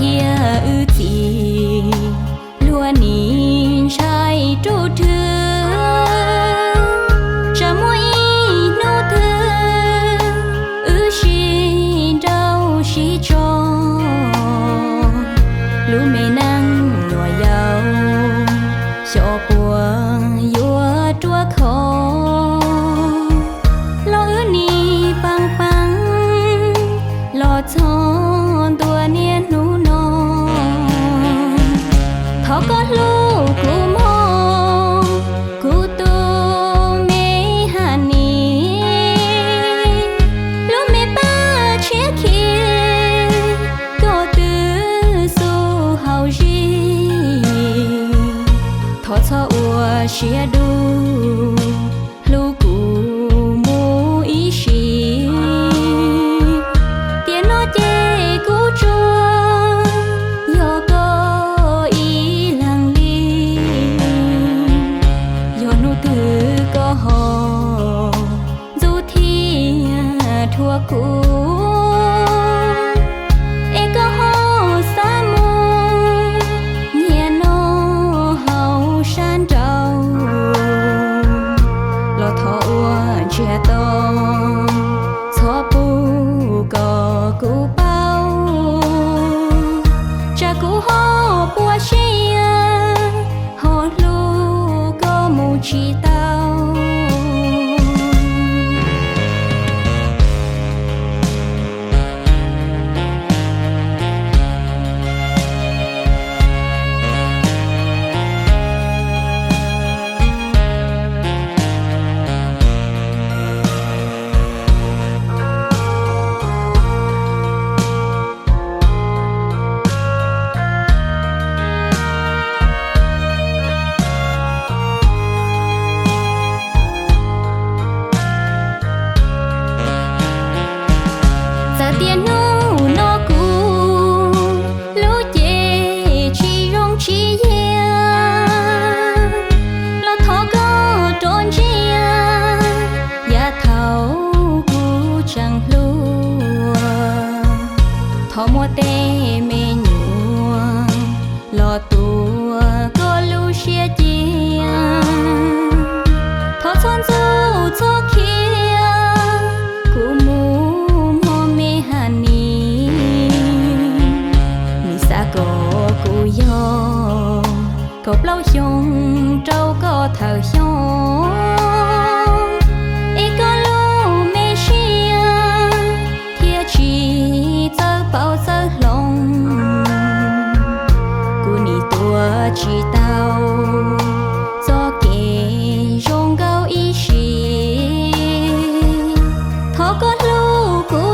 Tiag wb txiv, luag nim ntshai ruj rhwv, tsam muaj ib hnub twg wb sib nrauj sib tso, lub me neej luag yau xyov puas yuav ruaj khov. Los wb nim paab paab los txog ntua niaj hnub no, thov koj hlub kuv mog, kuv tus me Haj Nis. Lub me paj tshiab khi, koj twb xub hau zib, thov txhob ua siab dub, hlub kuv mus ib sim. Tiam no ces kuv tsuas yog koj ib leeg li. Yog hnub twg koj ho ntxub thiab rhuav kuv, es koj ho xav mus nyiag noj hauv sab nraud, los thov ua ntsiag to, txhob pub kom kuv paub, tsam kuv ho puas siab, ho hlub koj mus tsis tau. Txawm tias hnub no kuv lub cev tsis zoo tsis yiag, los thov koj rov ntsia yav thaum kuv tseem hluas. Thov muaj tej me nyuam los tuav koj lub siab cia. Thov txhob ntxub txhob khiav kuv mus mog me Haj Nis. Nim xav kom kuv yog kaum plaub xyoo rau koj thawm xyoo, es koj lub me siab thiaj tsis txawj paub txawj hloov. Kuv nim tuav tsis tau txoj kev zoo nkauj ib sim. Thov koj hlub kuv